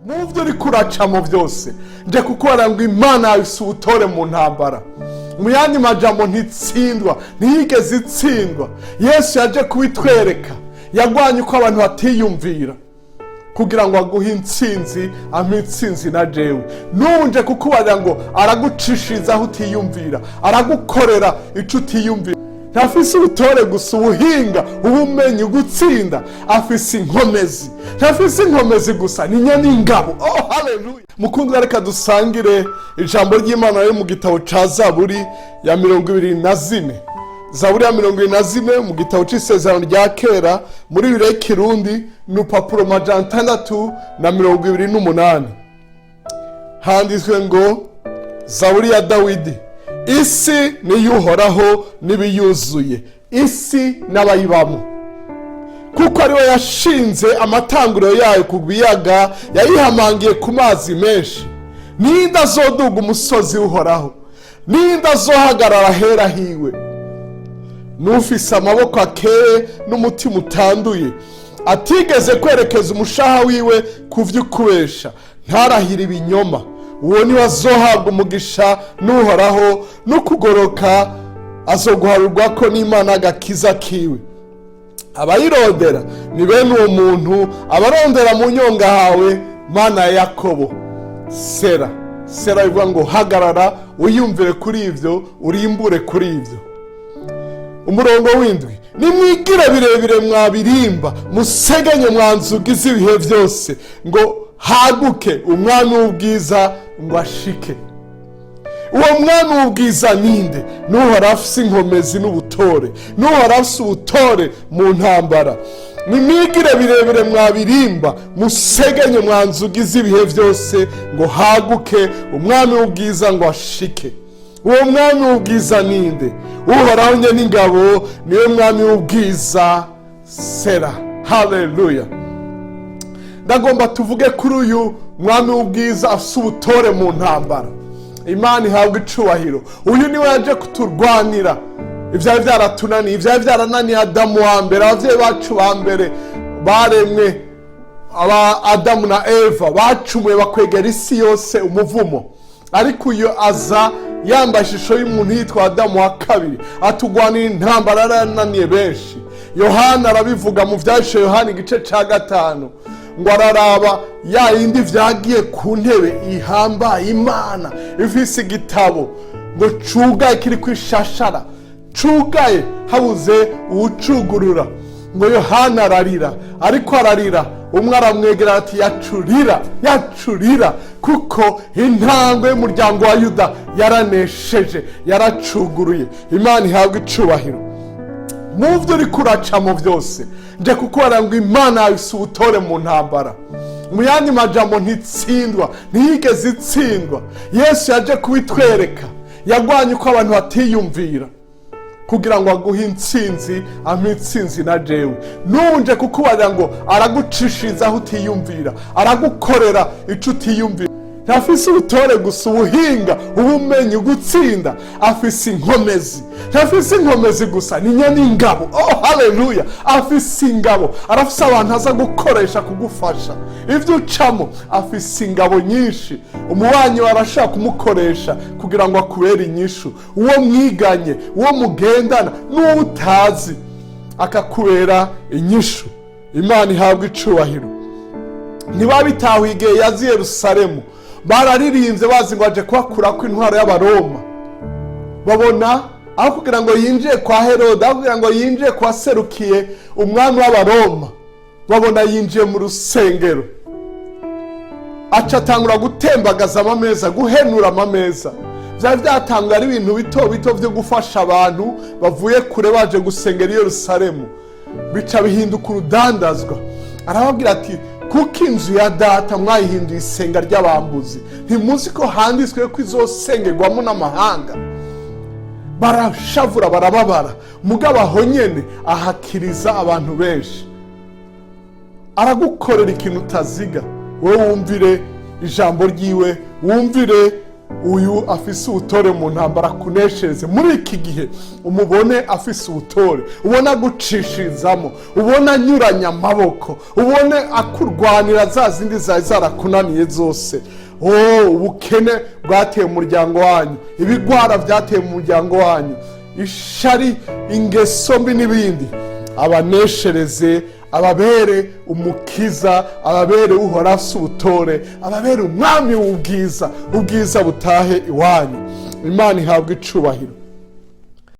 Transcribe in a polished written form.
Mu byo uriko uracamo byose, nje kukubwira ngo Imana yawe ifise ubutore mu ntambara. Mu yandi majambo, ntitsindwa, ntiyigeze itsindwa. Yesu yaje kubitwereka. Yagwanye uko abantu batiyumvira kugira ngo aguhe intsinzi, ampe intsinzi na jewe. Nunje kukubarira ngo aragucishiriza aho utiyumvira, aragukorera icyo utiyumvira. Ntafise ubutore gusa, ubuhinga, ubumenyi, gutsinda, afise inkomezi. Ntafise inkomezi gusa, ni n'ingabo. Oh, haleluya! Mukundwa, reka dusangire ijambo ry'Imana riri mu gitabo ca Zaburi ya 24. Zaburi ya 24 mu gitabo c'Isezerano rya Kera, muri Bibiliya y'Ikirundi ni urupapuro 628. Handitswe ngo: Zaburi ya Dawidi. Isi niy'Uhoraho n'ibiyuzuye, isi n'abayibamo, kuko ariwe yashinze amatanguriro yayo ku biyaga, yayihamangiye ku mazi menshi. Ninde azoduga umusozi w'Uhoraho? Ninde azohagarara ahera hiwe? N'ufise amaboko akeye n'umutima utanduye, atigeze kwerekeza umushaha wiwe ku vy'ukubesha, ntarahire ibinyoma. Uwo niwe azohabwa umugisha n'Uhoraho, n'ukugoroka azoguharurwa ko n'Imana agakiza kiwe. Abayirondera ni bene uwo muntu, abarondera mu nyonga hawe, Mana ya Yakobo. Sera. Sera bivuga ngo hagarara, wiyumvire kuri ibyo, urimbure kuri ibyo. Umurongo w'indwi: nimwigire birebire mwabirimba, musegenye mwanzugi z'ibihe byose, ngo haguke umwami w'ubwiza ngo ashike. Uwo mwami w'ubwiza ninde? N'uhora afise inkomezi n'ubutore, n'uhora afise ubutore mu ntambara. Nimwigire birebire mwabirimba, musegenye mwanzugi z'ibihe byose, ngo haguke umwami w'ubwiza ngo ashike. Uwo mwami w'ubwiza ninde? Uhoraho nye n'ingabo niwe mwami w'ubwiza. Sera. Haleluya! Ndagomba tuvuge kuri uyu mwami w'ubwiza afise ubutore mu ntambara. Imana ihabwa icubahiro. Uyu niwe yaje kuturwanira ibyari byaratunaniye, ibyari byarananiye Adamu wa mbere, ababyeyi bacu ba mbere baremwe, aba Adamu na Eva bacumuye bakwegera isi yose umuvumo. Ariko uyu aza yambaye ishusho y'umuntu yitwa Adamu wa kabiri, atugwanira intambara yarananiye benshi. Yohana arabivuga mu Byahishe Yohana igice cya 5, ngo araraba ya yindi vyagiye ku ntebe ihambaye, Imana ifise igitabo ngo cugaye, kiri kwishashara cugaye, habuze uwucugurura. Ngo Yohana ararira, ariko ararira, umwe aramwegera ati: "Yacurira, yacurira, kuko intangwe y'umuryango wa Yuda yaranesheje, yaracuguruye." Imana ihabwa icubahiro. Mu byo uriko uracamo byose, nje kukubwira ngo Imana yawe ifise ubutore mu ntambara. Mu yandi majambo, ntitsindwa, ntiyigeze itsindwa. Yesu yaje kubitwereka. Yagwanye uko abantu batiyumvira kugira ngo aguhe intsinzi, ampe intsinzi na jewe. Nunje kukubarira ngo aragucishiriza aho utiyumvira, aragukorera icyo utiyumvira. Ntafise ubutore gusa, ubuhinga, ubumenyi, gutsinda, afise inkomezi. Ntafise inkomezi gusa, ni n'ingabo. Oh, haleluya! Afise ingabo, arafise abantu aza gukoresha kugufasha ibyo ucamo. Afise ingabo nyinshi. Umubanyi wawe arashaka kumukoresha kugira ngo akubere inyishu, uwo mwiganye, uwo mugendana, n'uwo utazi akakubera inyishu. Imana ihabwa icubahiro. Ntibabitahuye igihe yazi Yerusalemu. Bararirimbye bazi ngo aje kubakurako intwaro y'Abaroma. Babona aho kugira ngo yinjiye kwa Herode, aho kugira ngo yinjiye kwa serukiye umwami w'Abaroma, babona yinjiye mu rusengero, aca atangura gutembagaza amameza, guhenura amameza. Byari byatangwa ari ibintu bito bito byo gufasha abantu bavuye kure baje gusengera i Yerusalemu, bica bihinduka urudandazwa. Arababwira ati: "Kuko inzu ya Data mwayihinduye isenga ry'abambuzi, ntimuzi ko handitswe ko izosengerwamo n'amahanga?" Barashavura, barababara. Mugabo aho nyene ahakiriza abantu benshi. Aragukorera ikintu utaziga. Wowe wumvire ijambo ryiwe, wumvire. Uyu afise ubutore mu ntambara akuneshereze muri iki gihe. Umubone afise ubutore, ubone agucishirizamo, ubone anyuranya amaboko, ubone akurwanira za zindi zari zarakunaniye zose. Oh, ubukene bwateye umuryango wanyu, ibigwara byateye mu muryango wanyu, ishari, ingeso mbi n'ibindi, abaneshereze, ababere umukiza, ababere uhora afise ubutore, ababere umwami w'ubwiza. Ubwiza butahe iwanyu. Imana ihabwa icubahiro.